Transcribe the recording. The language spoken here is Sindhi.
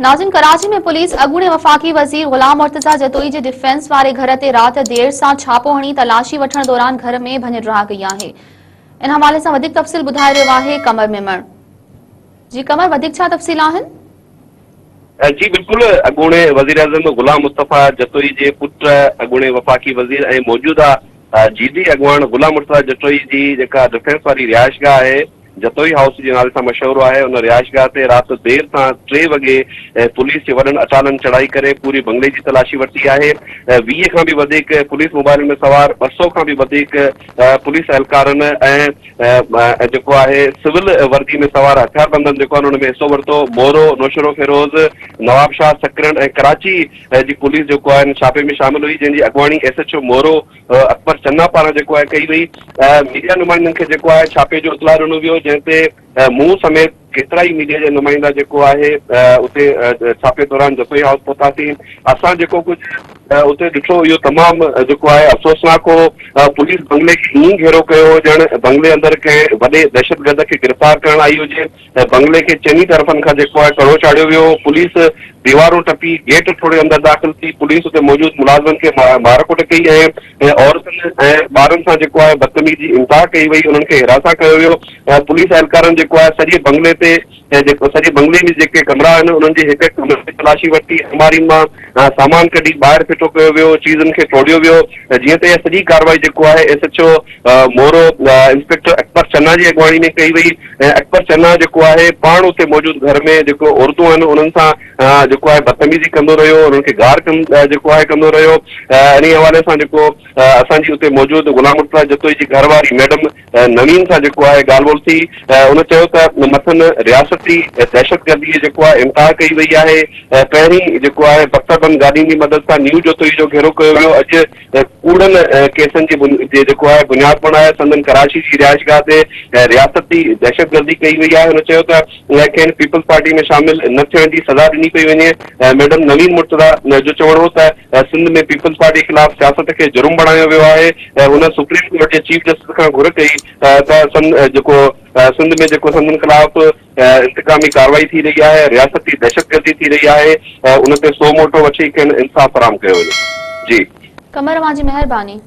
ناظرين ڪراچي ۾ پوليس اڳوڻي وفاقي وزير غلام مرتضيٰ جتوئي جي ڊفينس واري گهر تي رات دير سان ڇاپو هڻي تلاشي وٺڻ دوران گهر ۾ ڀڃ ڊاهه ڪئي آهي. ان حوالي سان وڌيڪ تفصيل ٻڌائي رهيو آهي قمر ميمڻ. جي قمر وڌيڪ ڇا تفصيل آهن؟ جي بلڪل اڳوڻي وزيراعظم غلام مصطفيٰ جتوئي جي پٽ اڳوڻي وفاقي وزير ۽ موجوده جي ڊي اڳواڻ غلام مرتضيٰ جتوئي جي جيڪا ڊفينس واري رهائشگاهه آهي جتوئي هائوس جي نالي سان مشهور آهي، ان رهائشگاهه تي رات دير سان ٽي وڳي پوليس جي وڏن اٽالن چڙهائي ڪري پوري بنگلي جي تلاشي ورتي آهي، 20 کان به وڌيڪ پوليس موبائلن ۾ سوار 200 کان به وڌيڪ پوليس اهلڪارن ۽ جيڪو آهي سول وردي ۾ سوار هٿياربندن جيڪو آهي ان ۾ حصو ورتو، مورو، نوشهروفيروز، نوابشاهه، سڪرنڊ ۽ ڪراچي جي پوليس جيڪو آهي ان ڇاپي ۾ شامل هئي، جنهن جي اڳواڻي S H O Moro Akbar Channa پاران جيڪو آهي ڪئي وئي. ميڊيا نمائندن کي جيڪو آهي ڇاپي جو اطلاع ڏنو ويو جنهن تي مون سميت ڪيترائي ميڊيا جا نمائندا جيڪو آهي اتي ڇاپي دوران جتوئي هائوس پهتاسين. اسان جيڪو ڪجهه اتي ڏٺو اهو تمام جيڪو آهي افسوسناڪ هو. پوليس بنگلي کي ائين گهيرو ڪيو هو ڄڻ بنگلي اندر ڪنهن وڏي دهشتگرد کي گرفتار ڪرڻ آئي هجي. ۽ بنگلي کي چئني طرفن کان جيڪو آهي ڪڙو چاڙهيو ويو هو، پوليس ديوارون ٽپي گيٽ ٽوڙي اندر داخل ٿي، پوليس اتي موجود ملازمن کي مار ڪٽ ڪئي ۽ عورتن ۽ ٻارن سان جيڪو آهي بدتميزي انتها ڪئي وئي، انهن کي هراسان ڪيو ويو ۽ پوليس اهلڪارن جيڪو آهي سڄي بنگلي تي جيڪو سڄي بنگلي ۾ جيڪي ڪمرا آهن انهن جي هڪ هڪ ڪمري جي تلاشي ورتي، المارين مان سامان ڪڍي ٻاهر ڦٽو ڪيو ويو، چيزن کي ٽوڙيو ويو، جيئن ته اها سڄي ڪارروائي جيڪو آهي S H O Moro inspector Akbar Channa جي اڳواڻي ۾ ڪئي وئي ۽ اڪبر چنا جيڪو آهي پاڻ اتي موجود گهر ۾ جيڪو عورتون آهن انهن سان جيڪو آهي بدتميزي ڪندو رهيو انهن کي گار جيڪو آهي ڪندو رهيو انهي حوالي سان جيڪو اسان جي اتي موجود غلام مرتضيٰ جتوئي جي گهر واري ميڊم نوين سان جيڪو آهي ڳالهه ٻولهه ٿي ان چيو ته مٿن رياستي دهشتگردي جي جيڪو آهي انتها ڪئي وئي آهي پهرين جيڪو آهي بختربند گاڏين جي مدد سان نيو جتوئي جو گهيرو ڪيو ويو اڄ ڪوڙن ڪيسن جي جي جيڪو آهي بنياد بڻائي سندن ڪراچي جي رهائشگاهه تي رياستي دهشتگردي ڪئي وئي آهي هن چيو ته کين پيپلز پارٽي ۾ شامل نه ٿيڻ جي سزا ڏني پئي وڃي ميڊم نوين مرتضيٰ جو چوڻ هو ته سنڌ ۾ پيپلز پارٽي خلاف سياست کي جرم بڻايو ويو آهي هن سپريم ڪورٽ جي چيف جسٽس کان گهر ڪئي ته جيڪو سنڌ ۾ جيڪو سندن خلاف انتقامي ڪارروائي ٿي رهي آهي، رياستي دهشتگردي ٿي رهي آهي، ان تي سو موٽو وٺي کين انصاف فراهم ڪيو وڃي. جي. قمر اوهان جي مهرباني.